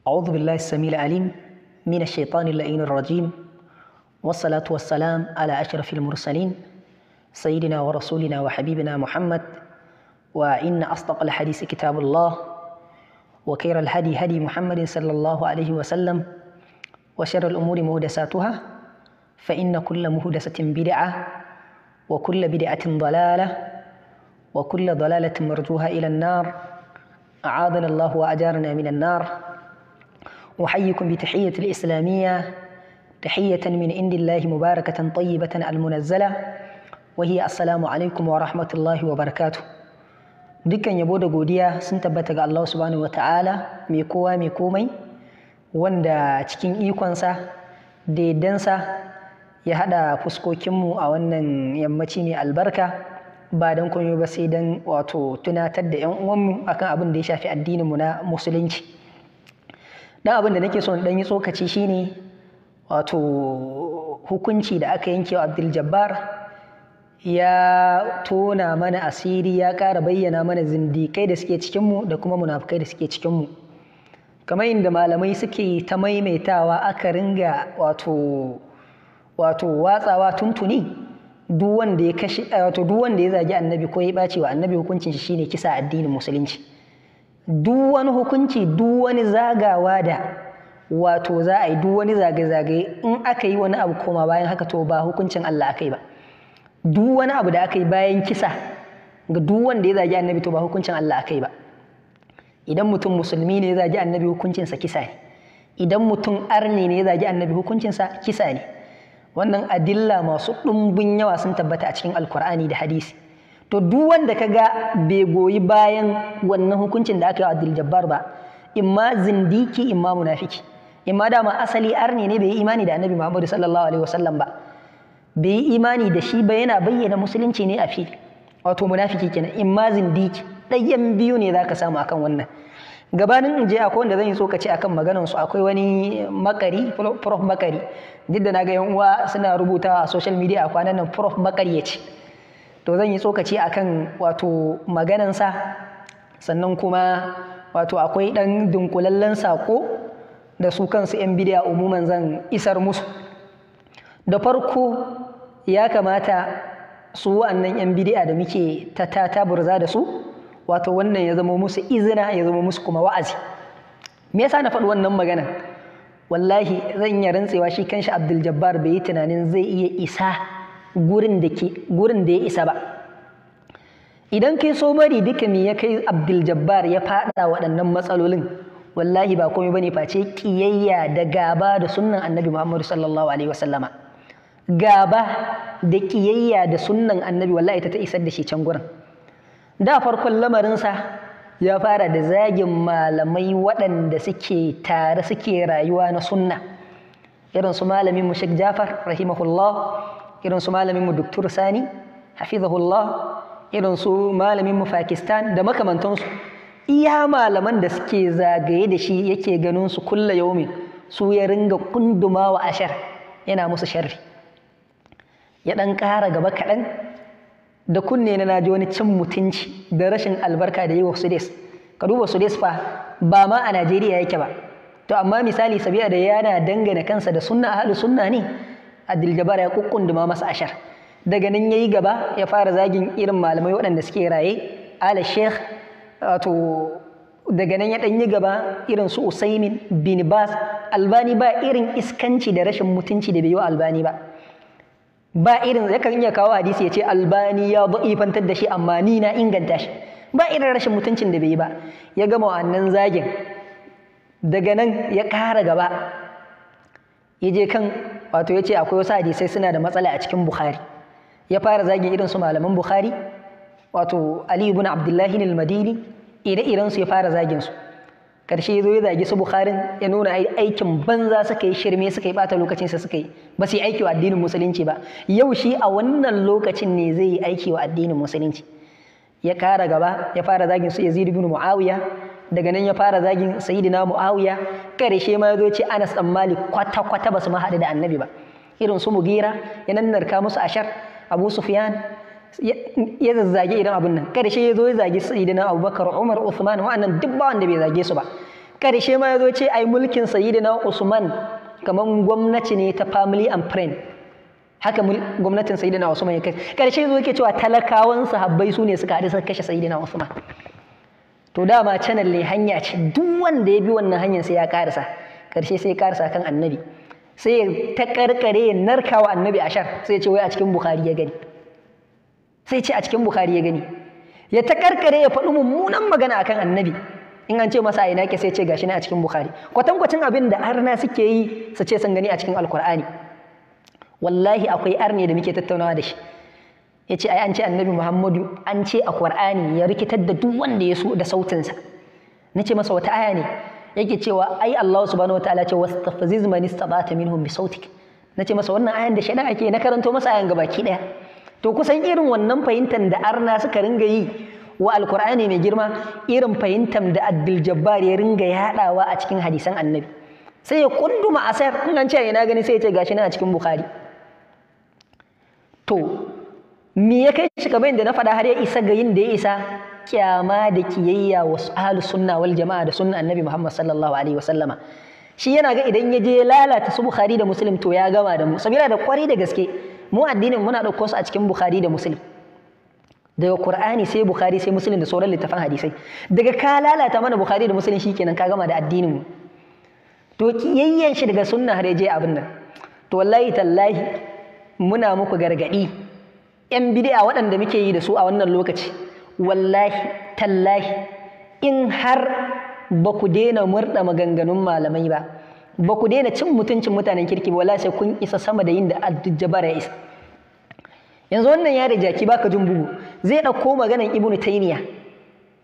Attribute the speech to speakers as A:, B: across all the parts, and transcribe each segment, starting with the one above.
A: أعوذ بالله السميع العليم من الشيطان اللعين الرجيم، والصلاة والسلام على أشرف المرسلين سيدنا ورسولنا وحبيبنا محمد. وإن أصدق الحديث كتاب الله، وخير الهدي هدي محمد صلى الله عليه وسلم، وشر الأمور مهدساتها، فإن كل مهدسة بدعة، وكل بدعة ضلالة، وكل ضلالة مرجوها إلى النار، أعاذنا الله وأجارنا من النار. أحييكم بتحية الإسلامية، تحية من عند الله مباركة طيبة المنزلة، وهي السلام عليكم ورحمة الله وبركاته. Dukkan yabo da godiya sun tabbata ga Allah subhanahu wata'ala, mai kowa mai komai, wanda cikin ikonsa da yaddansa ya haɗa fuskokinmu a wannan yammaci mai albarka, ba don komai ba sai don wato tunatar da 'yan uwanmu akan abin da ya shafi addininmu na musulunci. Dan abin da nake so in ɗan yi tsokaci shine wato hukunci da aka yanke wa Abdul Jabbar ya tona mana asiri, ya ƙara bayyana mana zindikai da suke cikinmu da kuma munafukai da suke cikinmu. Kamar inda malamai suke ta maimaitawa, aka ringa wato watsawa tuntuni, duk wanda ya kashe, wato duk wanda ya zagi annabi ko ya ɓaci wa annabi, hukuncin shi shine kisa addinin musulunci. Duk wani hukunci, duk wani zagawa da wato za a yi, duk wani zage-zage, in aka yi wani abu koma bayan haka, to ba hukuncin Allah aka yi ba. Duk wani abu da aka yi bayan kisa ga duk wanda ya zagi annabi, to ba hukuncin Allah aka yi ba. Idan mutum musulmi ne ya zagi annabi, hukuncinsa kisa ne. Idan mutum arne ne ya zagi annabi, hukuncinsa kisa ne. Wannan adilla masu ɗumbin yawa sun tabbata a cikin Alkur'ani da hadisi. To duk wanda ka ga bai goyi bayan wannan hukuncin da aka yi wa Abdul Jabbar ba, imma zindiki, imma munafiki, imma dama asali arne ne, bai yi imani da annabi Muhammadu sallallahu alaihi wasallam ba, bai yi imani da shi ba, yana bayyana musulunci ne a fili, wato munafiki kenan, imma zindiki. Ɗayan biyu ne zaka samu akan wannan. Gabanin in je, akwai wanda zan yi tsokaci akan maganan su. Akwai wani Makari, Prof Makari, duk da naga yan uwa suna rubuta a social media a kwanan nan Prof Makari ya ce, to zan yi tsokaci akan wato maganan sa. Sannan kuma wato akwai dan dunkulallen sako da su kansu yan bidiya umuman zan isar musu. Da farko, ya kamata su wa'annan 'yan bidi'a da muke ta taburza da su, wato wannan ya zama musu izina, ya zama musu kuma wa'azi. Me yasa na faɗi wannan magana? Wallahi zan iya rantsewa shi kanshi Abdul Jabbar bai yi tunanin zai iya isa gurin da ya isa ba. Idan kai so bari duka me ya kai Abdul Jabbar ya faɗa waɗannan matsalolin, wallahi ba komai bane face kiyayya da gaba da sunnan Annabi Muhammad sallallahu alaihi wasallama. Gaba da kiyayya da sunnan Annabi wallahi ta isar da shi can gurin. Da farkon lamarinsa ya fara da zagin malamai waɗanda suke tare suke rayuwa na sunna, irin su malamin mu Sheikh Jafar rahimahullah, irin su malamin mu Dr. Sani hafizahullah, irin su malamin mu Pakistan da makamantansu. Iya malaman da suke zagaye da shi yake ganin su kulla yaumin, su ya ringa kundumawa ashar, yana musu sharri. Ya ɗan ƙara gaba kaɗan, da kunne na naji wani cin mutunci da rashin albarka da yi wa Sudes. Ka duba Sudes fa, ba ma a Najeriya yake ba, to amma misali sabiya da yana dangana kansa da sunna, ahlus sunna ne, Abdul Jabbar ya kukkunduma masa ashar. Daga nan yayi gaba ya fara zagin irin malamai waɗanda suke raye, ala Sheikh, wato daga nan ya ɗan yi gaba irin su Usaimin, bin Bas, Albani, ba irin iskanci da rashin mutunci da bai yi wa Albani ba. Ba irin yakan iya kawo hadisi ya ce Albani ya da'ifantar da shi amma ni na inganta shi. Ba irin rashin mutuncin da bai yi ba. Ya gama wannan zagin, daga nan ya ƙara gaba, ya je kan wato ya ce akwai wasu hadisai suna da matsala a cikin Bukhari. Ya fara zagin irin su malaman Bukhari, wato Ali ibn Abdullahi al-Madini, ire-iren su ya fara zagin su. Karshe ya zo ya zagi su Bukharin, ya nuna aikin banza suka yi, shirme suka yi, bata lokacin sa suka yi, ba su yi aiki wa addinin musulunci ba. Yau shi a wannan lokacin ne zai yi aiki wa addinin musulunci. Ya kara gaba ya fara zagin su Yazid ibn Muawiya, daga nan ya fara zagin Sayyidina Muawiya, karshe ma ya zo ce Anas dan Malik kwata kwata ba su ma haɗu da annabi ba. Irin su Mugira ya nannarka musu ashar, Abu Sufyan ya zazzage idan abun nan. Karshe ya zo ya zagi Sayyidina Abubakar, Umar, Uthman, wa'annan duk ba wanda bai zage su ba. Karshe ma ya zo ce ai mulkin Sayyidina Usman kamar gwamnati ne ta family and friend. Haka gwamnatin Sayyidina Usman ya kai. Karshe zo yake cewa talakawan sahabbai su ne suka haɗu suka kashe Sayyidina Usman. To dama channel ne, hanya ce, duk wanda ya bi wannan hanyar sai ya karasa. Karshe sai ya karasa kan annabi, sai ya ta karkare ya narkawa annabi ashar, sai ya ce wai a cikin Bukhari ya gani, sai ce a cikin Bukhari ya gani. Ya ta karkare ya faɗi mummunan magana akan annabi. In an ce masa a ina ke, sai ce gashi ne a cikin Bukhari. Kwatankwacin abin da arna suke yi, su ce sun gani a cikin Alkur'ani. Wallahi akwai arne da muke tattaunawa da shi, ya ce ai an ce annabi Muhammadu an ce a Qur'ani ya rikitar da duk wanda ya so da sautinsa. Na ce masa wata aya ne? Yake cewa ai Allah subhanahu wataala ce wastafziz man istata'ta minhum bi sautik. Na ce masa wannan ayan da shaidan ake, na karanto masa ayan gabaki daya. To kusan irin wannan fahimtar da arna suka ringa yi wa Alkur'ani mai girma, irin fahimtar da Abdul Jabbar ya ringa yadawa a cikin hadisan annabi. Sai ya kunduma asar, in an ce ina gani, sai ya ce gashi nan a cikin Bukhari. To me ya kai shi, kamar yadda na faɗa, har ya isa ga yin da ya isa? Kyama da kiyayya wa ahlus sunna wal jama'a da sunna annabi Muhammad sallallahu alaihi wasallama. Shi yana ga idan ya je lalata su Bukhari da Muslim, to ya gama da mu, sabila da kwari da gaske mu addinin muna ɗauko su a cikin Bukhari da Muslim. Daga Qur'ani sai Bukhari sai Muslim da sauran littafan hadisai. Daga ka lalata mana Bukhari da Muslim, shikenan ka gama da addinin mu. To kiyayyen shi daga sunna har ya je abin nan. To wallahi tallahi muna muku gargadi, yan bid'a waɗanda muke yi da su a wannan lokaci, wallahi tallahi in har ba ku daina murɗa maganganun malamai ba, ba ku daina cin mutuncin mutanen kirki ba, wallahi sai kun isa sama da yin da Abdul Jabbar ya isa. Yanzu wannan yare jaki baka jin bugu zai ɗauko maganan Ibnu Taymiya,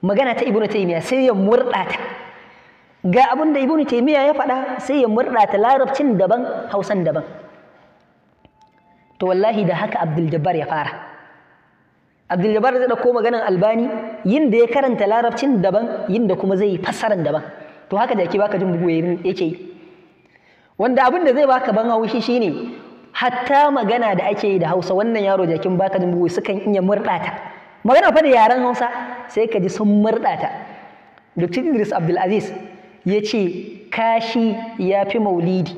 A: magana ta Ibnu Taymiya, sai ya murɗa ta. Ga abin da Ibnu Taymiya ya faɗa, sai ya murɗa ta, larabcin daban, hausan daban. To wallahi da haka Abdul Jabbar ya fara. Abdul Jabbar zai ɗauko maganan Albani, yin da ya karanta larabcin daban, yin da kuma zai yi fassaran daban. To haka jaki baka jin bugu yake yi. Wanda abin da zai baka ban haushi shine hatta magana da ake yi da Hausa, wannan yaro jakin baka jin bugu sukan iya murɗa ta. Magana fa da yaren Hausa, sai ka ji sun murɗa ta. Dr. Idris Abdulaziz ya ce kashi ya fi maulidi,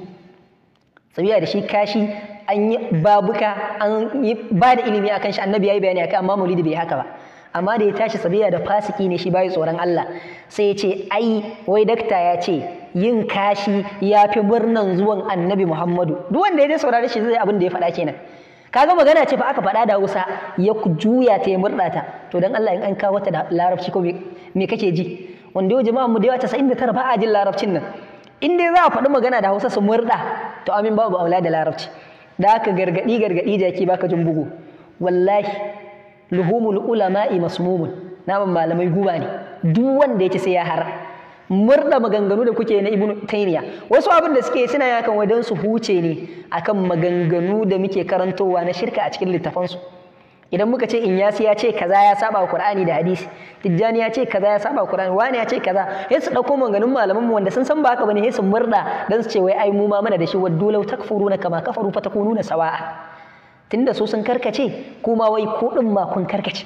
A: sabiya da shi kashi an yi babuka, an yi ba da ilimi akan shi, annabi ya yi bayani akan, amma maulidi bai haka ba. Amma da ya tashi, sabiya da fasiki ne shi, bai tsoron Allah, sai ya ce ai wai dakta ya ce yin kashi ya fi murnan zuwan annabi Muhammadu. Duk wanda ya je saurare shi zai abin da ya faɗa kenan. Kaga magana ce fa aka faɗa da Hausa, ya juya ta, ya murɗa ta. To dan Allah in an kawo ta da larabci ko me kake ji? Wanda yau jama'an mu da yawa 99 ba a jin larabcin nan. In dai za a faɗi magana da Hausa su murɗa, to amin babu aula da larabci. Da haka gargaɗi gargaɗi, jaki baka jin bugu, wallahi luhumul ulama'i masmumun, naman malamai guba ne, duk wanda yake sai ya har murda maganganu da kuke na Ibnu Taymiya. Wasu abin da suke suna yakan wadan su huce ne akan maganganu da muke karantowa na shirka a cikin littafansu. Idan muka ce Inyasi ya ce kaza ya saba wa Qur'ani da hadisi, Tijjani ya ce kaza ya saba wa Qur'ani, wani ya ce kaza, sai su dauko maganganun malaman mu wanda sun san ba haka bane, sai su murda dan su ce wai ai mu ma muna da shi. Waddu law takfuruna kama kafaru fatakununa sawa'a. Tunda su sun karkace, kuma wai ku din ma kun karkace.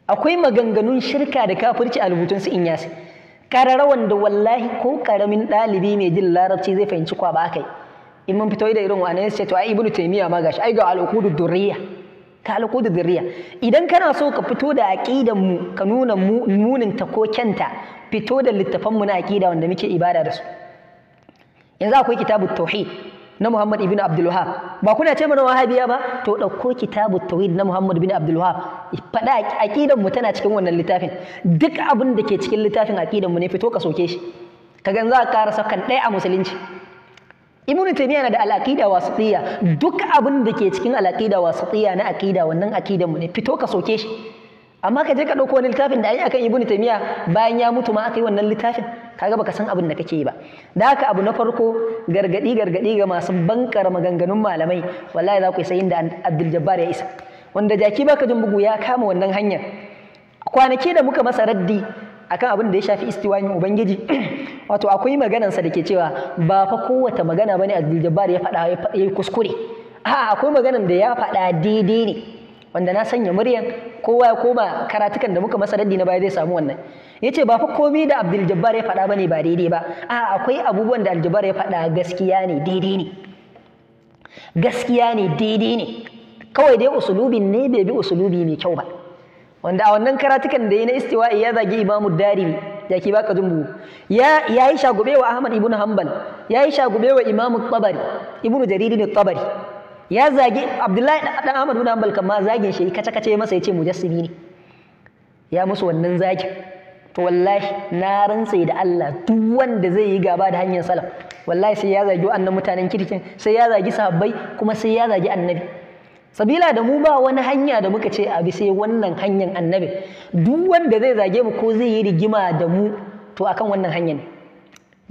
A: Akwai maganganun shirka da kafirci a rubutun su Inyasi karara, wanda wallahi ko karamin ɗalibi mai jin larabci zai fahimci kwa ba akai. In mun fito da irin wannan, sai to ai Ibnu Taymiya ma gashi, ai ga al-uqudud durriya, ka al-uqudud durriya. Idan kana so ka fito da aqidan mu, ka nuna munin ta ko kyanta, fito da littafan mu na aqida wanda muke ibada da su. Yanzu akwai kitabut tauhid na Muhammad ibn Abdul Wahhab. Ba kuna ce mana wahabiya ba? To ɗauko kitabut tauhid na Muhammad ibn Abdul Wahhab, faɗa aqidan mu tana cikin wannan littafin. Duk abin da ke cikin littafin aqidan mu ne, fito ka soke shi, kaga za ka ƙara sakan ɗaya a musulunci. Ibn Taymiyyah na da al-aqida wasitiyya, duk abin da ke cikin al-aqida wasitiyya na aqida, wannan aqidan mu ne, fito ka soke shi. Amma ka je ka ɗauko wani littafin da an yi akan Ibn Taymiyyah bayan ya mutu ma aka yi wannan littafin, kaga baka san abin da kake yi ba. Da haka abu na farko, gargadi gargadi ga masu bankar maganganun malamai, wallahi za ku isa inda Abdul Jabbar ya isa. Wanda jaki baka jin bugu ya kama wannan hanyar. Kwanaki da muka masa raddi akan abin da ya shafi istiwayin ubangiji, wato akwai maganansa da ke cewa ba fa kowace magana bane Abdul Jabbar ya faɗa ya yi kuskure. A'a, akwai maganan da ya faɗa daidai ne. Wanda na sanya muryan kowa ya koma karatukan da muka masa raddi na baya zai samu wannan. Yace ba fa komai da Abdul Jabbar ya faɗa bane ba daidai ba, a akwai abubuwan da Abdul Jabbar ya faɗa gaskiya ne daidai ne, gaskiya ne daidai ne, kawai dai usulubin ne bai bi usulubi mai kyau ba. Wanda a wannan karatukan da ya na istiwa'i ya zagi Imamu Darimi, jaki baka jumbu, ya yi shagube wa Ahmad ibn Hanbal, ya yi shagube wa Imamu Tabari, Ibn Jarir ne Tabari, ya zagi Abdullahi dan Ahmad ibn Hanbal, kama zagin shi kace kace masa yace mujassimi ne, ya musu wannan zagin. To wallahi na rantse da Allah duk wanda zai yi gaba da hanyar salaf wallahi sai ya zagi wannan mutanen kirkin, sai ya zagi sahabbai, kuma sai ya zagi annabi. Sabila da mu ba wani hanya da muka ce abi sai wannan hanyar annabi. Duk wanda zai zage mu ko zai yi rigima da mu to akan wannan hanyar ne.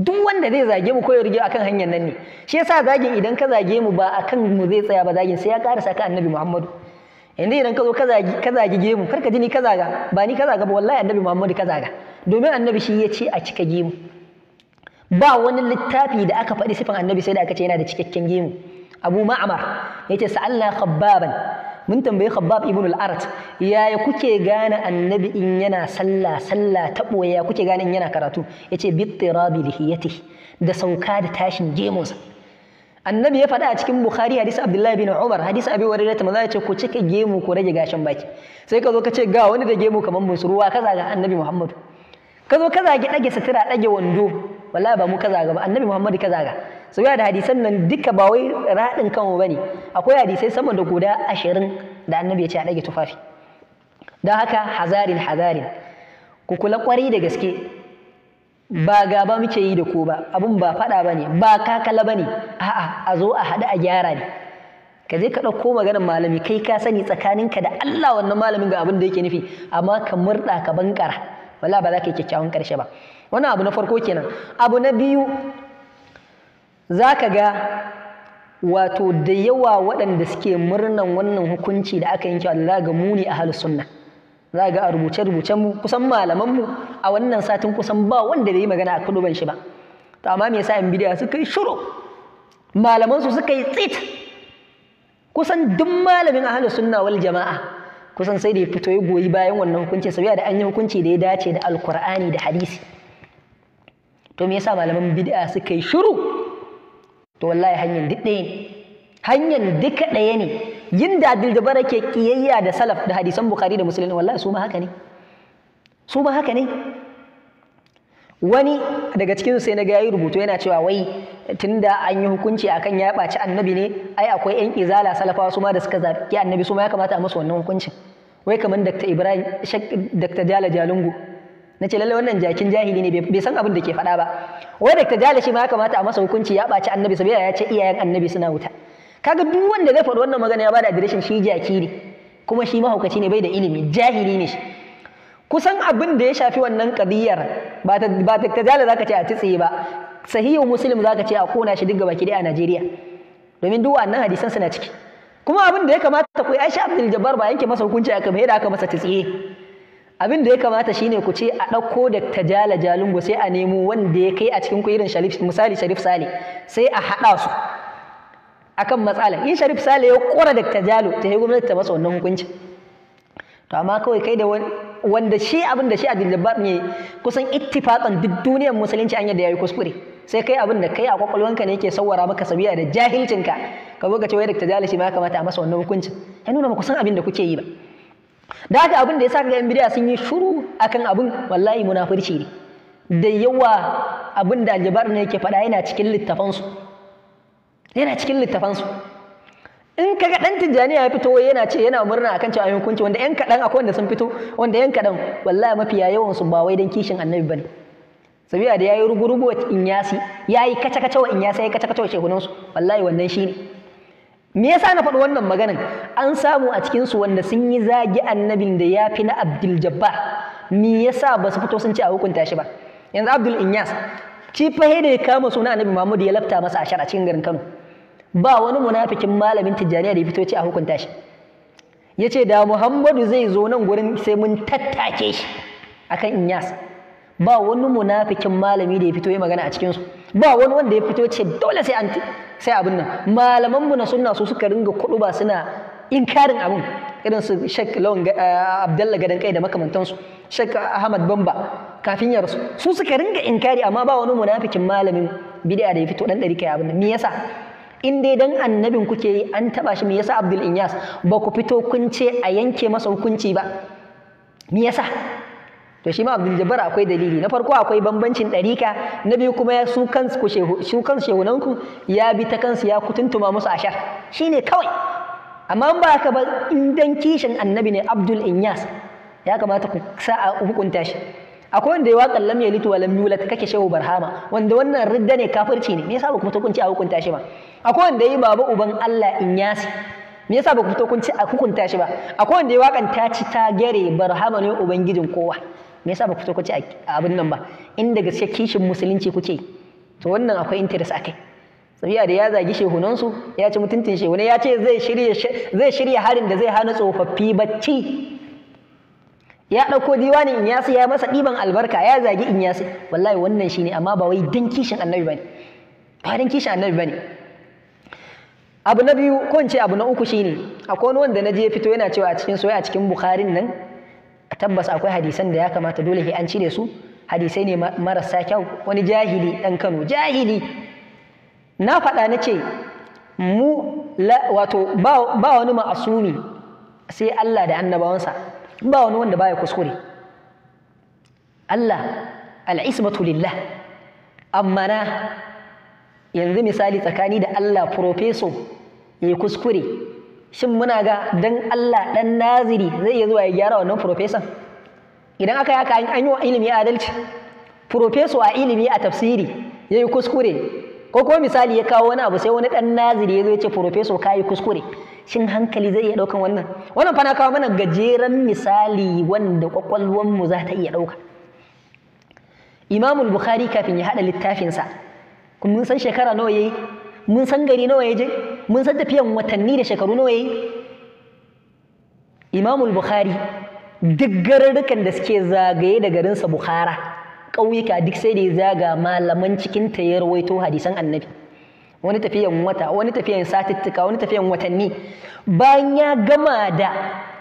A: Duk wanda zai zage mu ko ya rigima akan hanyar nan ne. Shi yasa zagin idan ka zage mu ba akan mu zai tsaya ba, zagin sai ya karasa ka annabi Muhammadu. Yanzu idan ka zo ka zagi gemu, kar ka ji ni ka zaga, ba ni ka zaga ba, wallahi annabi Muhammadu ka zaga. Domin annabi shi ya ce a cika gemu. Ba wani littafi da aka faɗi sifan annabi sai da aka ce yana da cikakken gemu. Abu Ma'mar yace sa'alna Khabbaban, mun tambayi Khabbab ibn al-Arat, yaya kuke gane annabi in yana sallah sallah ta boye, ya kuke gane in yana karatu? Yace bi tirabi lihiyatihi, da sauka da tashin gemunsa. Annabi ya faɗa a cikin Bukhari hadisi Abdullahi bin Umar, hadisi Abi Hurairah, manzo ya ce ku cika gemu ku rage gashin baki. Sai ka zo ka ce ga wani da gemu kamar busuruwa, ka zaga annabi Muhammadu. Ka zo ka zagi ɗage sutura ɗage wando, wallahi ba mu ka zaga ba, annabi Muhammadu ka zaga. Saboda da hadisan nan duka ba wai raɗin kanmu bane, akwai hadisai sama da guda 20 da annabi ya ce a ɗage tufafi. Don haka hazarin hazarin, ku kula kwarai da gaske, ba gaba muke yi da ku ba, abun ba faɗa bane, ba kakala bane, a'a a zo a haɗu a gyara ne. Ka je ka ɗauko maganar malami, kai ka sani tsakaninka da Allah wannan malamin ga abin da yake nufi, amma ka murɗa ka bankara, wallahi ba za ka yi kyakkyawan ƙarshe ba. Wannan abu na farko kenan. Abu na biyu, za ka ga wato da yawa waɗanda suke murnan wannan hukunci da aka yanke, Allah ga muni a ahlus sunna. Za ga a rubuce-rubucen mu kusan malaman mu a wannan satin kusan ba wanda bai yi magana a kuduban shi ba. To amma me yasa yan bidiya suka yi shiru? Malaman su suka yi tsit. Kusan duk malamin ahlus sunna wal jama'a kusan sai da ya fito ya goyi bayan wannan hukunci, saboda da an yi hukunci da ya dace da alkur'ani da hadisi. To me yasa malaman bid'a suka yi shiru? To wallahi hanyar duk ɗaya ne, hanyar duka ɗaya ne. Yin da Abdul Jabbar yake kiyayya da salaf da hadisan Bukhari da Muslim, wallahi su ma haka ne, su ma haka ne. Wani daga cikin sai na ga yayi rubutu yana cewa wai tunda an yi hukunci akan ya ɓaci annabi ne, ai akwai ƴan izala salafawa su ma da suka zaɓi annabi, su ma ya kamata a musu wannan hukuncin. Wai kamar Dr. Ibrahim Dr. Jala Jalungu. Na ce lallai wannan jakin jahili ne, bai san abin da ke faɗa ba. Wai Dr. Jala shi ma ya kamata a masa hukunci ya ɓaci annabi saboda ya ce iyayen annabi suna wuta. Kaga duk wanda zai faɗi wannan magana ya bada adireshin shi jaki ne, kuma shi mahaukaci ne, bai da ilimi, jahili ne shi. Kusan abin da ya shafi wannan kadiyar ba Dr. Jala zaka ce a tsitsiye ba, sahihu Muslim zaka ce a kona shi duk gabaki ɗaya a Najeriya, domin duk wannan hadisan suna ciki. Kuma abin da ya kamata ku yi, Aisha Abdul Jabbar ba yanke masa hukunci aka bai da aka masa tsitsiye. Abin da ya kamata shine ku ce a ɗauko Dr. Jala Jalungu sai a nemo wanda ya kai a cikin ku irin Sharif, misali Sharif Sale, sai a haɗa su akan matsala. In Sharif Sale ya kora Dr. Jalo, ta yi gwamnati ta masa wannan hukunci. To amma kawai kai da wanda shi abin da shi Abdul Jabbar ne kusan ittifaqan duk duniyar musulunci an yadda yayi kuskure, sai kai abin da kai a kwakwalwanka ne yake sawwara maka sabiya da jahilcinka, ka zo ka ce wai Dr. Jalo shi ma ya kamata a masa wannan hukuncin. Ya nuna ba ku san abin da kuke yi ba. Da haka abin da ya sa ga yan bidiya sun yi shuru akan abin, wallahi munafurci ne. Da yawa abin da Aljabar ne yake faɗa yana cikin littafansu, yana cikin littafansu. In kaga ɗan Tijjaniya ya fito wai yana ce yana murna akan cewa an hukunci, wanda yan kaɗan akwai wanda sun fito, wanda yan kaɗan wallahi mafiya yawan su ba wai dan kishin annabi bane. Sabiya da yayi rugurugu wa Inyasi, yayi kaca kaca wa Inyasi, yayi kaca kaca wa shehunansu, wallahi wannan shine. Me yasa na faɗi wannan maganan? An samu a cikin su wanda sun yi zagi annabin da ya fi na Abdul Jabbar. Me yasa ba su fito sun ce a hukunta shi ba? Yanzu Abdul Inyas shi fa da ya kama suna annabi Muhammad ya lafta masa ashar a cikin garin Kano. Ba wani munafikin malamin Tijjaniya da ya fito ce a hukunta shi. Ya ce da Muhammadu zai zo nan gurin sai mun tattake shi akan Inyas. Ba wani munafikin malami da ya fito ya magana a cikinsu. Ba wani wanda ya fito ce dole sai an sai abin nan. Malaman mu na sunna su suka ringa kuɗu ba suna inkarin abin. Irin su Sheikh Lawan Abdallah Gadan Kai da makamantansu, Sheikh Ahmad Bamba kafin ya rasu, su suka ringa inkari, amma ba wani munafikin malamin bid'a da ya fito dan ɗarika ya abin nan. Me yasa? In dai dan annabin kuke yi an taba shi, me yasa Abdul Inyas ba ku fito kun ce a yanke masa hukunci ba? Me yasa? To shi ma Abdul Jabbar akwai dalili. Na farko akwai bambancin ɗarika, na biyu kuma su kansu shehunanku ya bi ta kansu ya kutuntuma musu ashar, shine kawai. Amma ba haka ba, in dan kishin annabi ne Abdul Inyas ya kamata ku sa a hukunta shi. Akwai wanda ya waƙa lam yalid wa lam yulad kake Shehu Barhama, wanda wannan ridda ne, kafirci ne, me yasa ba ku fito kun ce a hukunta shi ba? Akwai wanda ya yi baba uban Allah Inyas, me yasa ba ku fito kun ce a hukunta shi ba? Akwai wanda ya waƙan ta ci ta gere Barhama ne ubangijin kowa, me yasa ba ku fito kun ce abin nan ba? Inda gaske kishin musulunci kuke, to wannan akwai interest akai. Sabiya da ya zagi shehunansu, ya ci mutuntun shehunai, ya ce zai shirya harin da zai hana tsofaffi bacci. Ya ɗauko diwanin Inyasi ya masa ɗiban albarka, ya zagi Inyasi. Wallahi wannan shine, amma ba wai dan kishin annabi bane, ba dan kishin annabi bane. Abu na biyu, ko in ce abu na uku shine, akwai wani wanda na je fito yana cewa a cikin soyayya a cikin Bukharin nan tabbas akwai hadisan da ya kamata dole sai an cire su, hadisai ne marasa kyau. Wani jahili ɗan Kano, jahili, na faɗa na ce mu wato ba wani ma'asumi sai Allah da annabawansa, ba wani wanda baya kuskure. Allah al'ismatu lillah. Amma na yanzu misali tsakani da Allah professor ya kuskure, shin muna ga dan Allah dan naziri zai iya zuwa ya gyara wannan professor? Idan aka yaka an yi wa ilimi adalci. Professor a ilimi a tafsiri ya yi kuskure, ko kuma misali ya kawo wani abu sai wani dan naziri ya zo ya ce professor ka yi kuskure, shin hankali zai iya ɗaukan wannan? Wannan fa na kawo mana gajeren misali wanda kwakwalwanmu za ta iya ɗauka. Imamul Bukhari kafin ya haɗa littafinsa, mun san shekara nawa yayi, mun san gari nawa ya je, mun san tafiyan watanni da shekaru nawa yayi. Imamul Bukhari duk garurrukan da suke zagaye da garinsa Bukhara, ƙauyuka duk sai da ya zaga malaman cikin ta ya rawaito hadisan annabi. Wani tafiyan wata, wani tafiyan satuttuka, wani tafiyan watanni. Bayan ya gama da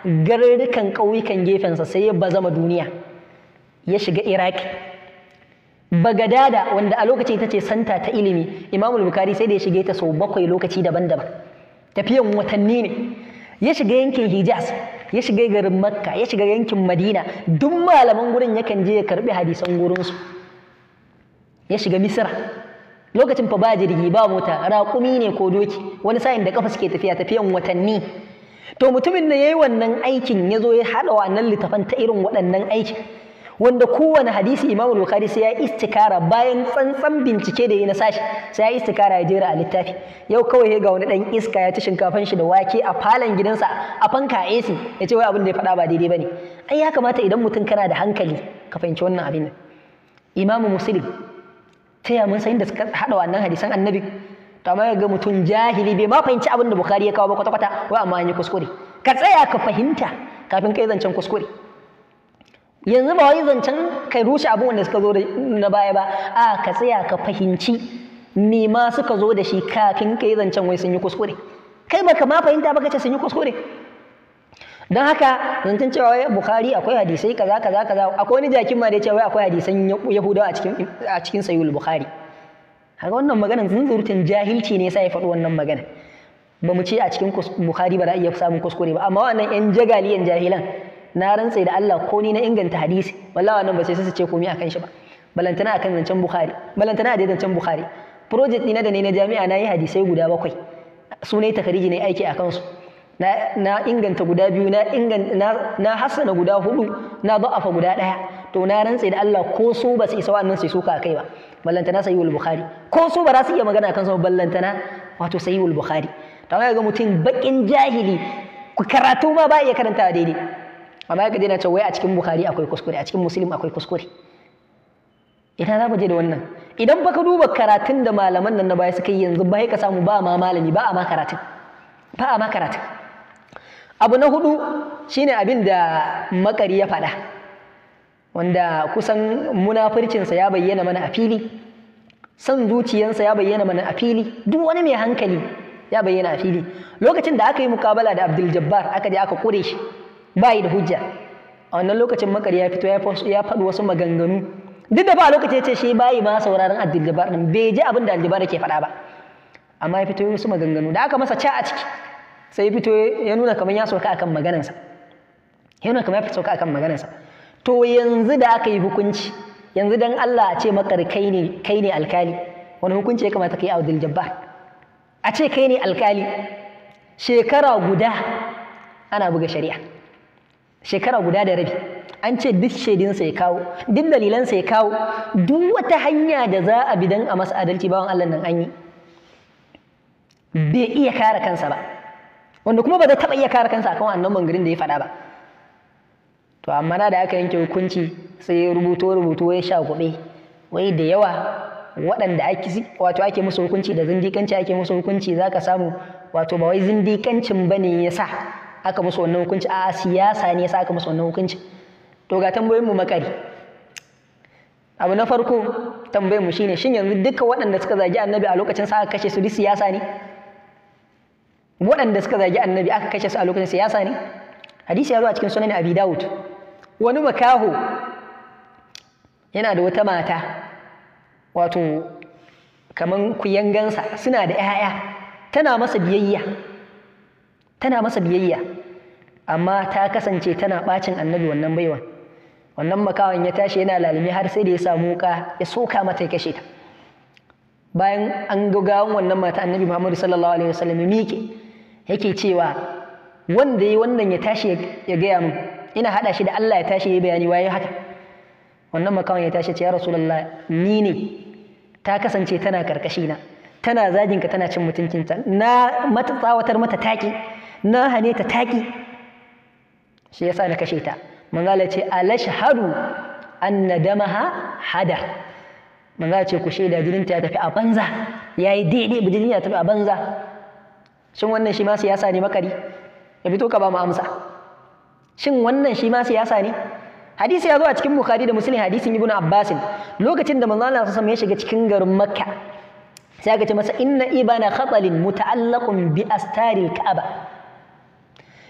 A: garurrukan ƙauyukan gefensa sai ya bazama duniya, ya shiga Iraki, Bagadada, wanda a lokacin ita ce santa ta ilimi. Imamul Bukhari sai da ya shige ta sau 7 lokaci daban-daban, tafiyan watanni ne. Ya shiga yankin Hijaz, ya shiga garin Makka, ya shiga yankin Madina, duk malaman gurin yakan je ya karbi hadisan gurinsu. Ya shiga Misra, lokacin fa ba jirgi ba mota, raƙumi ne ko doki, wani sa'in da kafa suke tafiya tafiyan watanni. To mutumin da yayi wannan aikin ya zo ya haɗa wannan littafan ta irin waɗannan aikin, wanda kowane hadisi Imam Bukhari sai ya istikara bayan tsantsan bincike da yi na sashi, sai ya istikara ya jera a littafi. Yau kawai ga wani dan iska ya ci shinkafan shi da wake a falon gidansa a fanka AC, ya ce wai abin da ya faɗa ba daidai bane. Ai ya kamata idan mutum kana da hankali ka fahimci wannan abin nan. Imam Muslim ta ya mun san inda suka haɗa wannan hadisan annabi, to amma ga mutum jahili bai ma fahimci abin da Bukhari ya kawo ba kwata-kwata, wai amma an yi kuskure. Ka tsaya ka fahimta kafin kai zancen kuskure. Yanzu ba wai zancen kai rushe abin wanda suka zo na baya ba, a ka tsaya ka fahimci me ma suka zo da shi kafin kai zancen wai sun yi kuskure. Kai baka ma fahimta ba kace sun yi kuskure. Don haka zancen cewa wai Bukhari akwai hadisai kaza kaza kaza, akwai wani jakin ma da ya ce wai akwai hadisan Yahudawa a cikin Sahihul Bukhari. Haka wannan maganan zunzurutun jahilci ne sai ya faɗi wannan magana. Ba mu ce a cikin Bukhari ba za a iya samun kuskure ba, amma wannan 'yan jagaliyan jahilan, na rantse da Allah ko ni na inganta hadisi wallahi wannan ba sai su ce komai akan shi ba, balantana akan zancen Bukhari, balantana a zancen Bukhari. Project ɗina da ne na jami'a na yi hadisai guda 7, su ne takariji ne aiki a kansu. Na inganta guda 2, na hassana guda 4, na da'afa guda 1. To na rantse da Allah ko su ba su isa wannan su suka kai ba, ballantana Sahihul Bukhari. Ko su ba za su iya magana akan su ballantana wato Sahihul Bukhari. To amma ga mutum bakin jahili, ku karatu ma ba iya karanta daidai, amma ka daina cewa wai a cikin Bukhari akwai kuskure, a cikin Muslim akwai kuskure. Ina za mu je da wannan? Idan baka duba karatun da malaman nan na baya suka yi yanzu ba ka samu ba ma malami ba a ma karatun, ba a ma karatun. Abu na 4 shine abin da Makari ya faɗa, wanda kusan munafurcinsa ya bayyana mana a fili, son zuciyansa ya bayyana mana a fili. Duk wani mai hankali Ya bayyana a fili. Lokacin da aka yi mukabala da Abdul Jabbar, aka je aka kure shi, bayi da hujja. A wannan lokacin Makari ya fito ya faɗi wasu maganganu, duk da ba a lokacin ya ce shi bayi ma sauraron Abdul Jabbar din, bai ji abin da Abdul Jabbar yake faɗa ba, amma ya fito wasu maganganu da aka masa ca a ciki, sai ya fito ya nuna kamar ya sauka akan maganansa, ya nuna kamar ya sauka akan maganansa. To yanzu da aka yi hukunci, yanzu dan Allah a ce Makari kai ne alkali, wani hukunci ya kamata kai Abdul Jabbar? A ce kai ne alkali, shekara guda ana buga shari'a, shekara guda da rabi, an ce duk shaidinsa ya kawo, duk dalilansa ya kawo, duk wata hanya da za a bi dan a masa adalci, bawan Allah nan an yi, bai iya kare kansa ba, wanda kuma ba zai taɓa iya kare kansa akan wannan maganganun da ya faɗa ba. To amma na da aka yanke hukunci, sai ya rubuto ya sha gobe, wai da yawa waɗanda ake wato ake musu hukunci da zindiƙanci, ake musu hukunci, zaka samu wato ba wai zindiƙancin bane yasa aka musu wannan hukunci, a siyasa ne yasa aka musu wannan hukunci. To ga tambayoyin mu Makari. Abu na farko tambayar mu shine, shin yanzu duka waɗanda suka zagi annabi a lokacin sa aka kashe su duk siyasa ne? Waɗanda suka zagi annabi aka kashe su a lokacin siyasa ne? Hadisi ya zo a cikin Sunan Abi Dawud. Wani makaho yana da wata mata, wato kaman kuyangansa, suna da 'ya'ya, tana masa biyayya, tana masa biyayya, amma ta kasance tana bacin annabi wannan baiwan. Wannan makawan ya tashi yana lalumi har sai da ya samu wuka ya soka mata ya kashe ta. Bayan an ga gawan wannan mata, annabi Muhammadu sallallahu alaihi wasallam ya miƙe yake cewa wanda yi wannan ya tashi ya gaya min, ina haɗa shi da Allah ya tashi ya bayani waye haka. Wannan makawan ya tashi ce, ya Rasulullah, ni ne, ta kasance tana karkashi na, tana zaginka, tana cin mutuncinta, na mata tsawatar mata taki, na hane ta taki, shi yasa na kashe ta. Manzo ce, alashhadu anna damaha hadar. Manzo ce, ku shaida jininta ya tafi a banza, yayi daidai, jinin ya tafi a banza. Shin wannan shi ma siyasa ne Makari? Ya fito ka ba mu amsa. Shin wannan shi ma siyasa ne? Hadisi ya zo a cikin Bukhari da Muslim, hadisin Ibn Abbas. Lokacin da manzo Allah sallallahu alaihi wasallam ya shiga cikin garin Makka, sai aka ce masa inna ibana khatalin muta'allaqun bi astaril Ka'aba.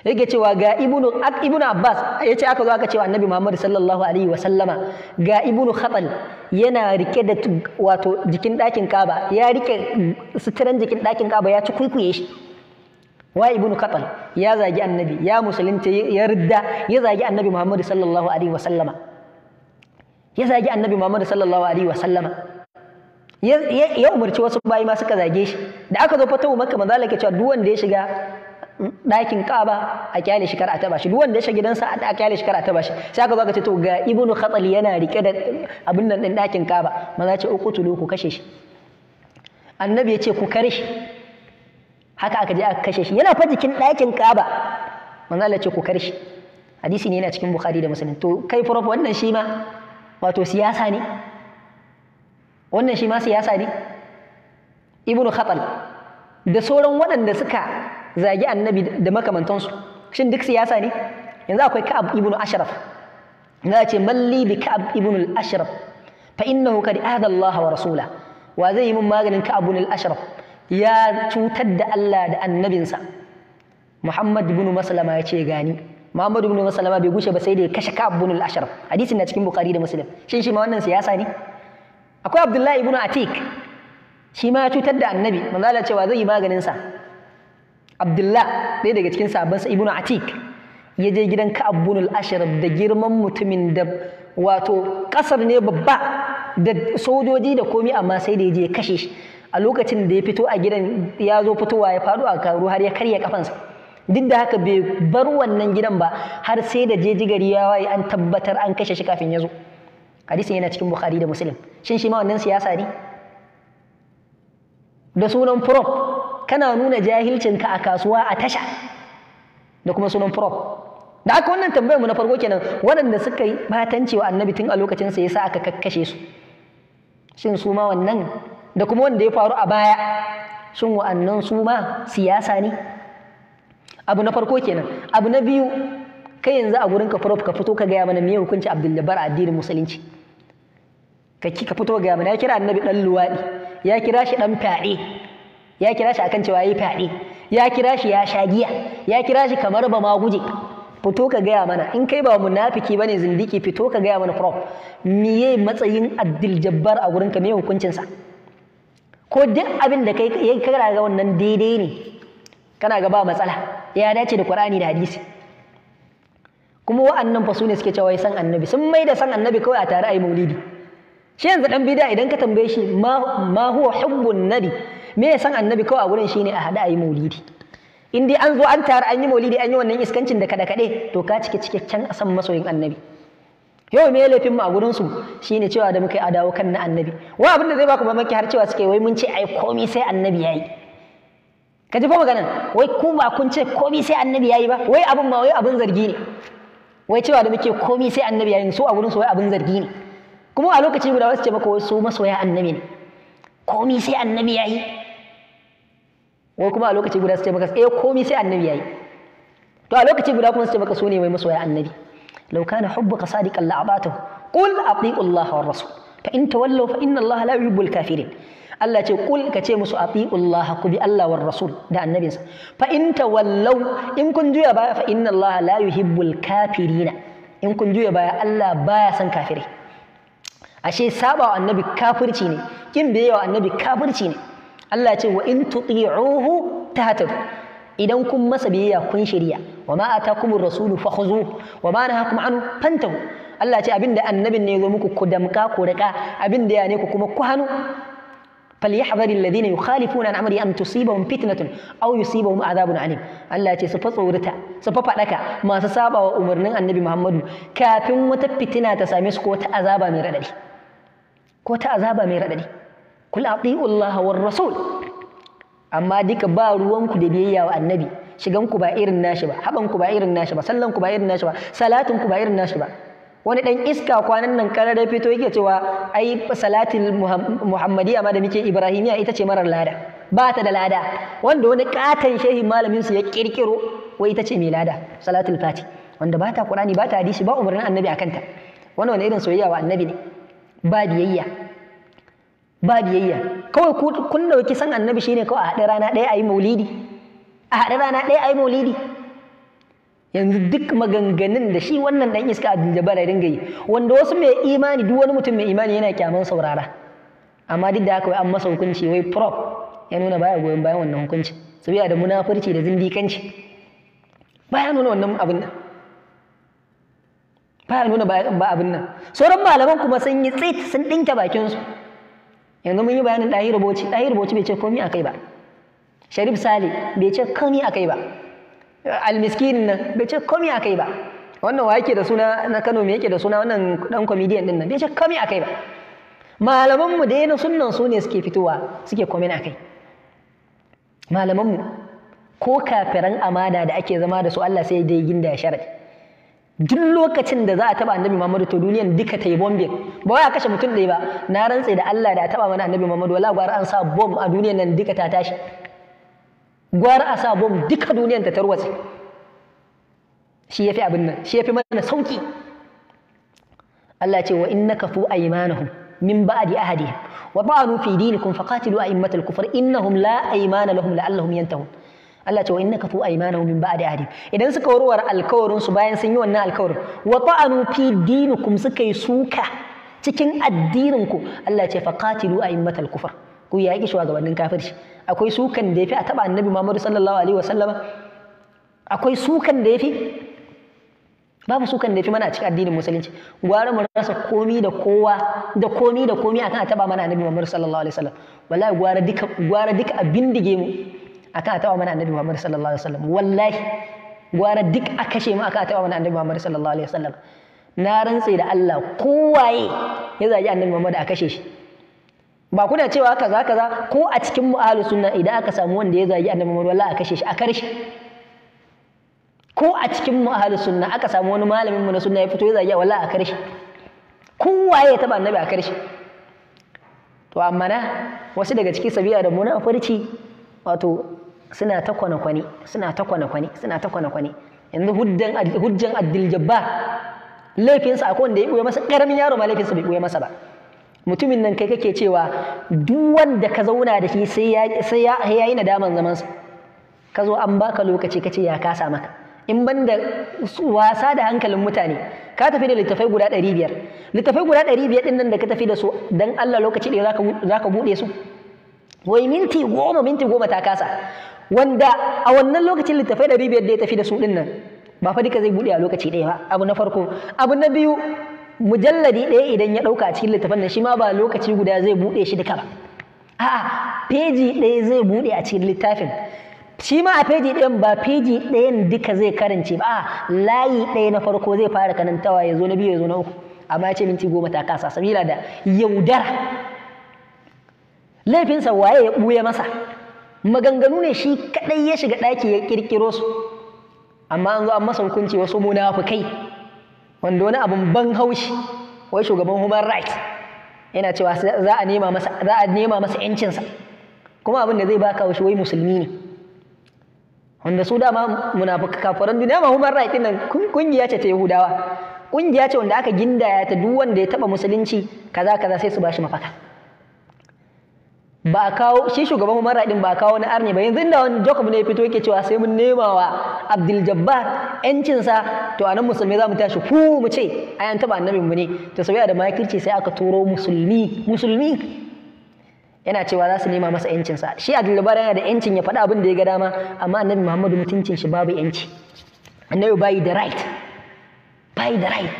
A: Yake cewa ga Ibn Abbas yace aka zo aka cewa Annabi Muhammad sallallahu alaihi wasallama ga Ibn Khatal yana rike da wato jikin ɗakin Ka'aba, ya rike suturan jikin ɗakin Ka'aba, ya ci kuikuye shi. Wa Ibn Khatal ya zagi Annabi, ya musulunta, ya ridda, ya zagi Annabi Muhammad sallallahu alaihi wasallama, ya zagi Annabi Muhammad sallallahu alaihi wasallama, ya umarci wasu bayi ma suka zage shi. Da aka zo fatawu Makka, manzo Allah yake cewa duk wanda ya shiga ɗakin Ka'aba a kyale shi kar a taba shi, duk wanda ya shiga gidansa a kyale shi kar a taba shi. Sai aka zo aka ce to ga Ibn Khatal yana rike da abin nan din ɗakin Ka'aba. Manzo ce uqtulu, ku kashe shi. Annabi ya ce ku kare shi. Haka aka je aka kashe shi, yana fa jikin ɗakin Ka'aba. Manzo Allah ya ce ku kare shi. Hadisi ne yana cikin Bukhari da Muslim. To kai prof, wannan shi ma wato siyasa ne? Wannan shi ma siyasa ne? Ibn Khatal da sauran waɗanda suka zagi Annabi da makamantansu, shin duk siyasa ne? Yanzu akwai Ka'ab ibn Ashraf. Za a ce malli bi Ka'ab ibn al-Ashraf fa innahu qad ahada Allah wa rasula. Wa zai yi min maganin Ka'ab ibn al-Ashraf? Ya cutar da Allah da annabinsa. Muhammad ibn Maslama ya ce gani. Muhammad ibn Maslama bai gushe ba sai da ya kashe Ka'ab ibn al-Ashraf. Hadisin na cikin Bukhari da Muslim. Shin shi ma wannan siyasa ne? Akwai Abdullahi ibn Atik, shi ma ya cutar da Annabi. Manzo Allah cewa zai yi maganin sa. Abdullah, ɗaya daga cikin sahabbansa ibn Atik, ya je gidan Ka'ab ibn al-Ashraf da girman mutumin da wato kasar ne babba da sojoji da komi, amma sai da ya je ya kashe shi. A lokacin da ya fito a gidan, ya zo fitowa ya faɗo a karu har ya karya kafansa. Duk da haka bai bar wannan gidan ba har sai da jeji gari ya waye, an tabbatar an kashe shi kafin ya zo. Hadisin yana cikin Bukhari da Muslim. Shin shi ma wannan siyasa ne? Da sunan prop kana nuna jahilcinka a kasuwa, a tasha, da kuma sunan prop. Da aka wannan tambayar mu na farko kenan, waɗanda suka yi batanci wa Annabi tun a lokacin sa yasa aka kakkashe su, shin su ma wannan da kuma wanda ya faru a baya, shin wa'annan su ma siyasa ne? Abu na farko kenan. Abu na biyu, kai yanzu a gurin ka prof, ka fito ka gaya mana me hukunci Abdul Jabbar a addinin musulunci. Ka fito gaya mana, ya kira Annabi dan luwaɗi, ya kira shi dan fyaɗe, Ya kira shi akan cewa yayi fyaɗe, ya kira shi ya sha giya, ya kira shi kamar ba ma guje. Fito ka gaya mana, in kai ba munafiki bane zindiki, fito ka gaya mana prof, miye matsayin Abdul Jabbar a gurinka, me hukuncin sa? Ko duk abin da kai kana ga wannan daidai ne, kana ga ba matsala, ya dace da Qur'ani da hadisi. Kuma wa'annan fa sune suke cewa san annabi, sun mai da san annabi kawai a tare ayi maulidi. Shi yanzu dan bid'a idan ka tambaye shi ma huwa hubbun nabi, me ya san annabi kawai a gurin shine a hada ayi maulidi. In dai an zo an tare an yi maulidi an yi wannan iskancin da kada kade, to ka cike cikakken a san masoyin annabi. Yau me laifin mu a gurin su shine cewa da muka yi adawo kan na annabi. Wa abin da zai baku mamaki har cewa suke wai mun ce ai komai sai annabi yayi. Ka ji fa maganan, wai ku ba kun ce komai sai annabi yayi ba, wai abin ma wai abin zargi ne. Wai cewa da muke komai sai annabi yayi, su a gurin su wai abin zargi ne. Kuma a lokaci guda wasu ce maka wai su masoya annabi ne, komai sai annabi yayi. Wai kuma a lokaci guda su ce maka eh komai sai annabi yayi. To a lokaci guda kuma su ce maka su ne wai masoya annabi. Law kana hubbuka sadiqan la ata'tahu qul ati'u Allah war rasul fa in tawallaw fa inna Allah la yuhibbul kafirin. Allah ce qul, ka ce musu ati'u Allah, ku bi Allah war rasul da annabinsa. Fa in tawallaw, in kun juya baya, fa inna Allah la yuhibbul kafirin. In kun juya baya, Allah baya son kafirai. Ashe saba wa annabi kafirci ne, kin biyayya wa annabi kafirci ne. Allah ce wa in tuti'uhu tahtadu, idan kun masa biyayya kun shirya. Wa ma atakumur rasulu fakhuzuhu wa ma nahakum anhu fantahu. Allah ce abinda annabin ne ya zo muku ku damka ku rika, abinda ya ne ku kuma ku hanu. Falyahdhari alladhina yukhalifuna an amri an tusibahum fitnatun aw yusibahum adhabun alim. Allah ce su fa tsorita, su fa fadaka masu saba wa umarnin annabi Muhammadu kafin wata fitina ta same su ko ta azaba mai radadi, ko ta azaba mai radadi. Kul ati'u Allah war rasul. Amma duka ba ruwanku da biyayya wa annabi, shiganku ba irin nashi ba, habanku ba irin nashi ba, sallanku ba irin nashi ba, salatinku ba irin nashi ba. Wani dan iska kwanan nan karare fito yake cewa ai salatin muhammadiyya ma da muke ibrahimiya ita ce marar lada, ba ta da lada. Wanda wani katan shehin malamin su ya kirkiro wai ita ce mai lada, salatul fati, wanda ba ta qur'ani ba ta hadisi ba umarnin annabi akan ta. Wannan wani irin soyayya wa annabi ne? Ba biyayya, ba biyayya. Kawai kun dauki san annabi shine kawai a haɗe rana ɗaya ayi maulidi, a haɗe rana ɗaya ayi maulidi. Yanzu duk maganganun da shi wannan ɗan iska Abdul Jabbar ya dinga yi, wanda wasu mai imani, duk wani mutum mai imani yana kyaman saurara, amma duk da haka wai an masa hukunci, wai prop ya nuna baya goyon bayan wannan hukunci saboda da munafurci da zindikanci. Baya nuna wannan abin nan, baya nuna ba abin nan. Sauran malaman kuma sun yi tsit, sun ɗinke bakinsu. Yanzu mun yi bayanin Ɗahir Bauchi, Ɗahir Bauchi bai ce komai akai ba, Sharif Sale bai ce komai akai ba, Almiskin nan bai ce komai akai ba, wannan wa yake da suna na Kano, me yake da suna wannan dan comedian din nan bai ce komai akai ba. Malaman mu da na sunnan su ne suke fitowa suke komai akai. Malaman mu ko kafiran amana da ake zama da su, Allah sai dai ginda ya sharadi. Duk lokacin da za a taba annabi Muhammadu to duniyan duka ta yi bombin, ba wai a kashe mutum ɗaya ba. Na rantse da Allah da a taba mana annabi Muhammadu, wala gwara an sa bom a duniyan nan duka ta tashi, gwara a sa bom duka duniyan ta tarwatse. Shi yafi abin nan, shi yafi mana sauki. Allah ce wa innaka fu aymanahum min ba'di ahadihim wa ta'anu fi dinikum faqatilu a'immatal kufr innahum la aymana lahum la'allahum yantahun. Allah ce wa innaka fu aymanahum min ba'di ahdihim, idan suka warware alkawarin su bayan sun yi wannan alkawarin, wa ta'anu fi dinikum, suka yi suka cikin addinin ku, Allah ce faqatilu a'immatal kufr, ku yaƙi shugabannin kafirci. Akwai sukan da yafi a taba annabi Muhammad sallallahu alaihi wasallama? Akwai sukan da yafi? Babu sukan da yafi mana a cikin addinin musulunci. Gwara mu rasa komi da kowa da komi da komi akan a taba mana annabi Muhammad sallallahu alaihi wasallam. Wallahi gwara duka a bindige mu akan a taba mana annabi Muhammad sallallahu alaihi wasallam. Wallahi gwara duk a kashe mu akan a taba mana annabi Muhammad sallallahu alaihi wasallam. Na rantse da Allah, kowaye ya zagi annabi Muhammad a kashe shi. Ba kuna cewa kaza kaza ko a cikin mu ahlus sunna idan aka samu wanda ya zagi annabi Muhammad wallahi a kashe shi, a karshe. Ko a cikin mu ahlus sunna aka samu wani malamin mu na sunna ya fito ya zagi, wallahi a karshe. Kowaye ya taba annabi a karshe. To amma na wasu daga ciki sabiya da munafurci, wato suna ta kwane-kwane, suna ta kwane-kwane, suna ta kwane-kwane. Yanzu hujjan Abdul Jabbar laifinsa akwai wanda ya buya masa, karamin yaro ma laifinsa bai buya masa ba. Mutumin nan kai kake cewa duk wanda ka zauna da shi sai ya yi nadaman zamansa. Ka zo an baka lokaci kace ya kasa maka. In banda wasa da hankalin mutane, ka tafi da littafai guda 500. Littafai guda 500 din nan da ka tafi da su, dan Allah lokaci ɗaya zaka buɗe su? Wai minti goma, minti goma ta kasa. Wanda a wannan lokacin littafai 500 da ya tafi da su din nan ba fa duka zai buɗe a lokaci ɗaya ba. Abu na farko. Abu na biyu, mujalladi ɗaya idan ya ɗauka a cikin littafan nan shi ma ba lokaci guda zai buɗe shi duka ba. A'a, feji ɗaya zai buɗe a cikin littafin. Shi ma a feji ɗayan ba feji ɗayan duka zai karance ba, a'a, layi ɗaya na farko zai fara karantawa, ya zo na biyu, ya zo na uku. Amma ya ce minti goma ta kasa sabila da yaudara. Laifinsa waye ya ɓuya masa? Maganganu ne shi kaɗai ya shiga ɗaki ya ƙirƙiro su. Amma an zo an masa hukunci wasu munafukai, wanda wani abun ban haushi, wai shugaban human rights yana cewa za a nema masa, za a nema masa ƴancinsa. Kuma abin da zai baka haushi, wai musulmi ne. Wanda su dama munafuka kafiran duniya ma, human rights din nan kungiya ce ta Yahudawa. Kungiya ce wanda aka gindaya ta, duk wanda ya taba musulunci kaza kaza sai su bashi mafaka. Ba a kawo shi shugaban human rights din, ba a kawo wani arni ba. Yanzu inda wani Jacob ne ya fito yake cewa sai mun nema wa Abdul Jabbar yancin sa, to anan musulmai za mu tashi ku mu ce ai an taba annabin mu ne. To saboda da makirci sai aka turo musulmi, musulmi yana cewa za su nema masa yancin sa. Shi Abdul Jabbar yana da yancin ya faɗi abin da ya ga dama, amma Annabi Muhammadu mutuncin shi babu yanci. Annabi bai da right, bai da right.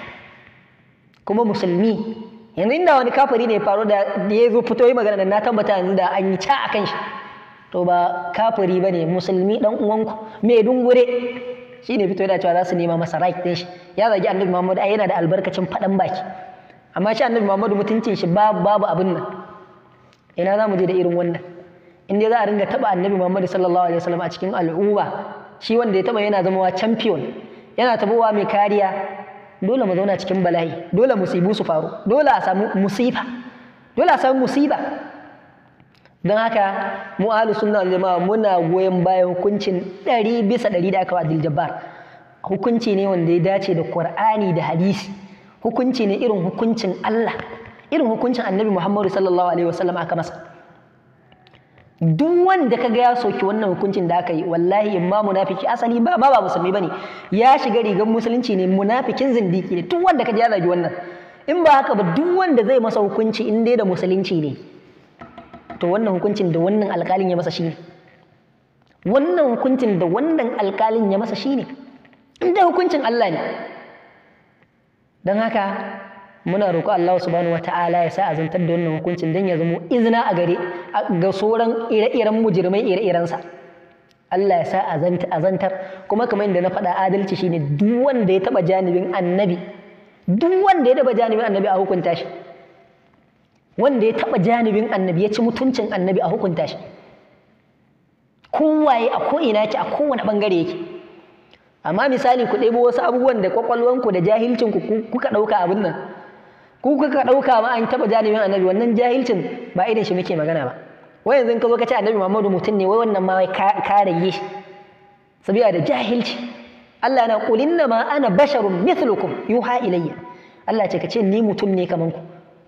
A: Kuma musulmi. Yanzu inda wani kafiri ne faru da ya zo fito yi magana da na tabbata yanzu da an yi ca a kan shi. To ba kafiri ba ne, musulmi dan uwanku mai dungure shi ne fito da cewa za su nema masa right din shi. Ya zagi Annabi Muhammadu, ai yana da albarkacin faɗan baki. Amma shi Annabi Muhammadu mutuncin shi babu abin nan. Ina za mu je da irin wannan? In dai za a ringa taɓa Annabi Muhammadu sallallahu alaihi wasallam a cikin al'umma, shi wanda ya taɓa yana zamawa champion, yana tabowa mai kariya, dole mu zauna cikin bala'i, dole musibu su faru, dole a samu musifa, dole a samu musiba. Don haka mu ahlus sunna wal jama'a muna goyon bayan hukuncin 100% da aka wa Abdul Jabbar. Hukunci ne wanda ya dace da Qur'ani da hadisi. Hukunci ne irin hukuncin Allah, irin hukuncin Annabi Muhammadu sallallahu alaihi wasallam aka masa. Duk wanda kaga ya soki wannan hukuncin da aka yi, wallahi imma munafiki asali ba ba musulmi bane, ya shiga rigar musulunci ne, munafikin zindiki ne. Duk wanda kaji ya zagi wannan, in ba haka ba duk wanda zai masa hukunci in dai da musulunci ne, to wannan hukuncin da wannan alƙalin ya masa shine. Wannan hukuncin da wannan alƙalin ya masa shine, in dai hukuncin Allah ne. Don haka muna roƙo Allah subhanahu wata'ala ya sa a zantar da wannan hukuncin don ya zamo izina a gare ga sauran ire-iren mujirmai ire-irensa. Allah ya sa a zantar. Kuma kamar yadda na faɗa, adalci shine duk wanda ya taɓa janibin annabi, duk wanda ya taɓa janibin annabi a hukunta shi. Wanda ya taɓa janibin annabi ya ci mutuncin annabi a hukunta shi. Kowaye a ko'ina yake, a kowane ɓangare yake. Amma misali ku ɗebo wasu abubuwan da kwakwalwanku da jahilcinku kuka ɗauka abin nan, ku kuka ɗauka ma an taɓa janibin annabi, wannan jahilcin ba irin shi muke magana ba. Wai yanzu in ka zo ka ce Annabi Muhammadu mutum ne, wai wannan ma wai ka rage shi saboda da jahilci. Allah yana qul inna ma ana basharun mithlukum yuha ilayya. Allah ce ka ce ni mutum ne kaman ku.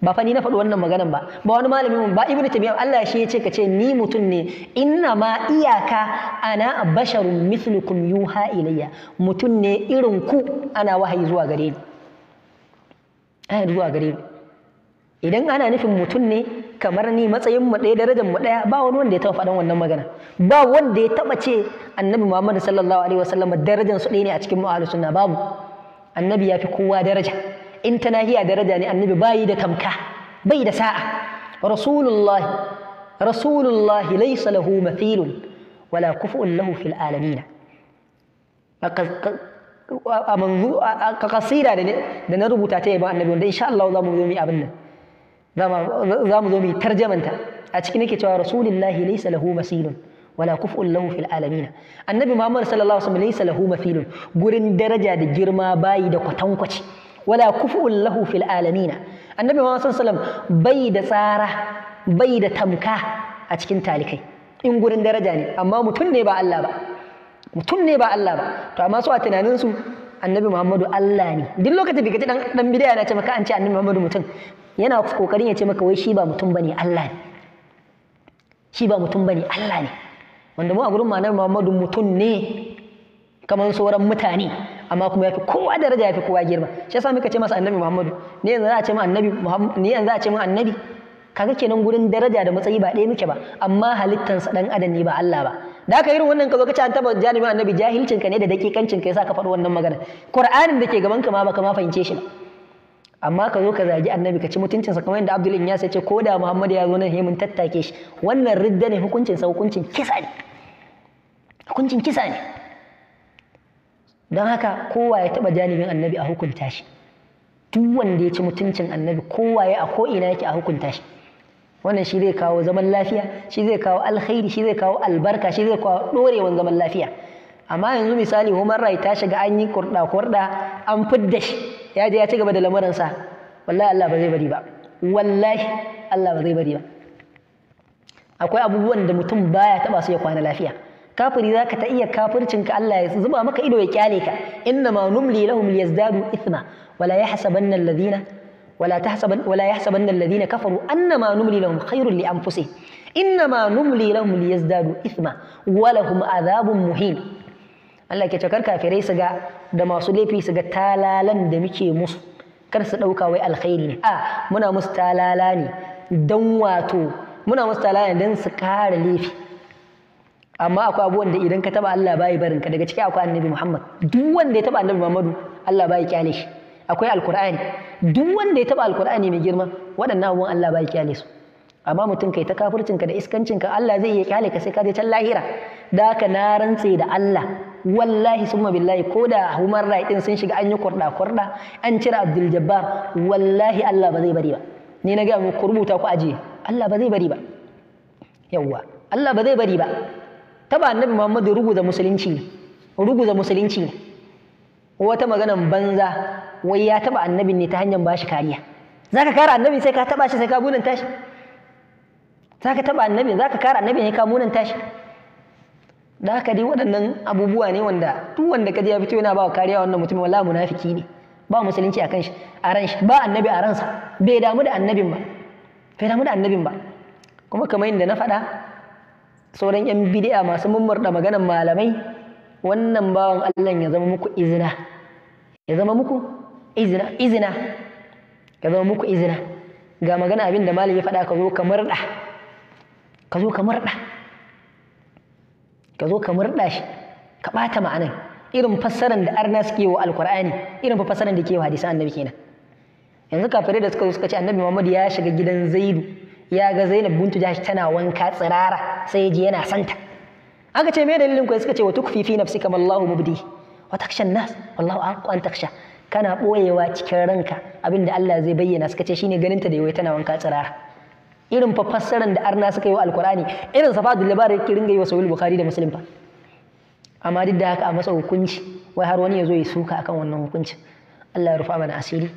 A: Ba fa ni na faɗi wannan maganan ba, ba wani malami mun ba, Ibn Taymiyyah. Allah shi ya ce ka ce ni mutum ne, inna ma iyaka ana basharun mithlukum yuha ilayya, mutum ne irin ku, ana wahayi zuwa gare ni. Ana zuwa gare ni. Idan ana nufin mutum ne kamar ni, matsayin mu ɗaya, darajar mu ɗaya, ba wani wanda ya taɓa faɗan wannan magana. Ba wanda ya taɓa ce Annabi Muhammad sallallahu alaihi wasallam darajar su ɗaya ne a cikin mu ahlus sunna, babu. Annabi ya fi kowa daraja. In ta nahiya daraja ne, Annabi bayi da tamka, bai da sa'a. Rasulullahi, Rasulullahi laysa lahu mathilun wala kufu'un lahu fil alamin. A manzu a kasida da na rubuta ta yaba Annabi, wanda insha Allah za mu zo mu yi abin nan, za mu zo mu yi tarjamanta, a cikin nake cewa Rasulullahi laysa lahu masilun wala kuf'un lahu fil alamin. Annabi Muhammad sallallahu alaihi wasallam laysa lahu mathilun, gurin daraja da girma bayi da kwatankwaci. Wala kuf'un lahu fil alamin, Annabi Muhammad sallallahu alaihi wasallam bai da tsara, bai da tamka a cikin talikai in gurin daraja ne. Amma mutum ne ba Allah ba, mutum ne ba Allah ba. To amma su a tunanin su Annabi Muhammadu Allah ne. Duk lokacin da kaji dan bid'a yana ce maka an ce Annabi Muhammadu mutum, Yana kokarin ya ce maka wai shi ba mutum bane, Allah ne. Shi ba mutum bane, Allah ne. Wanda mu a gurin Annabi Muhammadu mutum ne kamar sauran mutane, amma kuma yafi kowa daraja, yafi kowa girma. Shi yasa muka ce masa Annabi Muhammadu. Ne yanzu za a ce mu Annabi Muhammad, ne yanzu za a ce mu Annabi. Kaga kenan gurin daraja da matsayi ba ɗaya muke ba, amma halittansa ɗan adam ne ba Allah ba. Da haka irin wannan ka zo ka ce an taɓa janibin Annabi, jahilcin ka ne da dakikancin ka yasa ka faɗi wannan magana. Qur'anin da ke gaban ka ma baka ma fahimce shi ba. Amma ka zo ka zagi Annabi, ka ci mutuncinsa, kamar yadda Abdul Inyas ya ce ko da Muhammad ya zo nan sai mun tattake shi. Wannan ridda ne, hukuncin sa hukuncin kisa ne. Hukuncin kisa ne. Don haka kowa ya taɓa janibin Annabi a hukunta shi. Duk wanda ya ci mutuncin Annabi, kowa ya a ko ina yake a hukunta shi. Wannan shi zai kawo zaman lafiya, shi zai kawo alkhairi, shi zai kawo albarka, shi zai kawo ɗorewan zaman lafiya. Amma yanzu misali human right ta shiga, an yi kurɗa-kurɗa, an fidda shi, ya je ya ci gaba da lamuransa. Wallahi Allah ba zai bari ba. Wallahi Allah ba zai bari ba. Akwai abubuwan da mutum baya taɓa su ya kwana lafiya. Kafiri zaka ta iya kafircin ka, Allah ya zuba maka ido ya kyale ka. Inna ma numli lahum liyazdadu ithma wala yahsabanna alladhina wala tahsaban wala yahsabanna alladhina kafaru annama numli lahum khairun li anfusihim innama numli lahum liyazdadu ithma wa lahum adhabun muhin. Allah ke cakar kafirai su ga da masu laifi su ga talalan da muke musu, kar su dauka wai alkhairi ne. A muna musu talala ne dan wato muna musu talala ne dan su kare laifi. Amma akwai abubuwan da idan ka taba Allah bai barin ka. Daga ciki akwai Annabi Muhammad. Duk wanda ya taba Annabi Muhammadu Allah bai kyale shi. Akwai Alkur'ani. Duk wanda ya taba Alkur'ani mai girma, waɗannan abubuwan Allah bai kyale su. Amma mutum kai ta kafircin ka da iskancin ka, Allah zai iya kyale ka sai ka je can lahira. Da haka na rantse da Allah, wallahi summa billahi, ko da human right din sun shiga an yi kurɗa kurɗa, an cire Abdul Jabbar, wallahi Allah ba zai bari ba. Ni na ga muku, rubuta ku ajiye, Allah ba zai bari ba. Yawwa, Allah ba zai bari ba. Taba Annabi Muhammadu ruguza musulunci ne, ruguza musulunci ne. Wata maganan banza wai ya taba annabin ne ta hanyar bashi kariya. Zaka kare annabi sai ka taba shi, sai ka munanta shi. Zaka taba annabi, zaka kare annabi ne ka munanta shi. Da haka dai waɗannan abubuwa ne wanda duk wanda kaje ya fito yana ba kariya wannan mutumin, wallahi munafiki ne. Ba musulunci akan shi, a ran shi, ba annabi a ransa, bai damu da annabin ba. Bai damu da annabin ba. Kuma kamar yadda na faɗa, sauran yan bid'a masu mummurda maganan malamai, wannan bawan Allah ya zama muku izina. Ya zama muku izina, izina. Ya zama muku izina. Ga magana abin da malami ya faɗa, ka zo ka murɗa. Ka zo ka murɗa. Ka zo ka murɗa shi, ka ɓata ma'anan. Irin fassaran da arna suke wa Alkur'ani, irin fa fassaran da ke wa hadisan Annabi kenan. Yanzu kafirai da suka zo suka ce Annabi Muhammad ya shiga gidan Zaidu, ya ga Zainab bintu Jahsh tana wanka tsirara, sai ya ji yana santa. Aka ce me dalilin ku? Suka ce wa tukfi fi nafsika ma Allahu mubdi wa takhsha an-nas wallahu ahqqu an takhsha. Kana boyewa cikin ranka abinda Allah zai bayyana. Suka ce shine ganinta da yawai tana wanka tsirara. Irin fa fassaran da arna suka yi wa Alkur'ani, irin sa Fadul Labar yake ringa yi wa Sahih Bukhari da Muslim fa. Amma duk da haka a masa hukunci, wai har wani ya zo ya suka akan wannan hukuncin. Allah ya rufa mana asiri,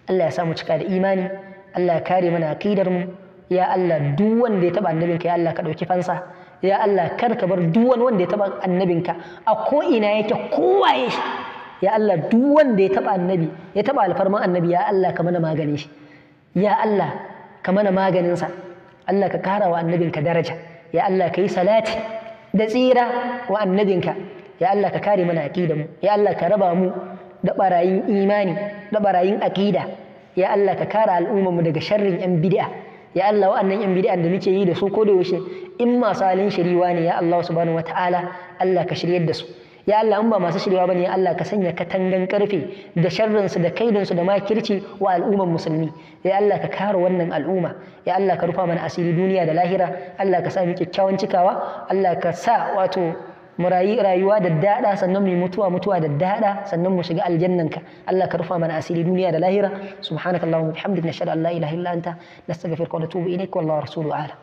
A: Allah ya sa mu cika da imani, Allah ya kare mana aqidar mu. Ya Allah, duk wanda ya taba annabinka, ya Allah ka dauki fansa. Ya Allah, kar ka bar duk wani wanda ya taba annabinka a ko ina yake, kowaye shi. Ya Allah, duk wanda ya taba annabi, ya taba alfarman annabi, ya Allah ka mana maganin shi. Ya Allah ka mana maganin sa. Allah ka kara wa annabinka daraja. Ya Allah ka yi salati da tsira wa annabinka. Ya Allah ka kare mana aqidar mu. Ya Allah ka raba mu da barayin imani, da barayin aqida. Ya Allah ka kare al'ummar mu daga sharrin yan bid'a. Ya Allah, wa'annan yan bid'an da muke yi da su ko da yaushe, in masu halin shiriwa ne, ya Allah subhanahu wata'ala, Allah ka shiryar da su. Ya Allah, in ba masu shiriwa bane, ya Allah ka sanya katangan karfe da sharrin su da kaidin su da makirci wa al'umman musulmi. Ya Allah ka kare wannan al'umma. Ya Allah ka rufa mana asiri duniya da lahira. Allah ka sa mu kyakkyawan cikawa. Allah ka sa wato mu rayu rayuwa da daɗa, sannan mu mutuwa mutuwa da daɗa, sannan mu shiga aljannanka. Allah ka rufa mana asiri duniya da lahira. Subhanakallahumma bihamdika, nashhadu an la ilaha illa anta, nastaghfiruka wa natubu ilaik, wallahu rasulu a'lam.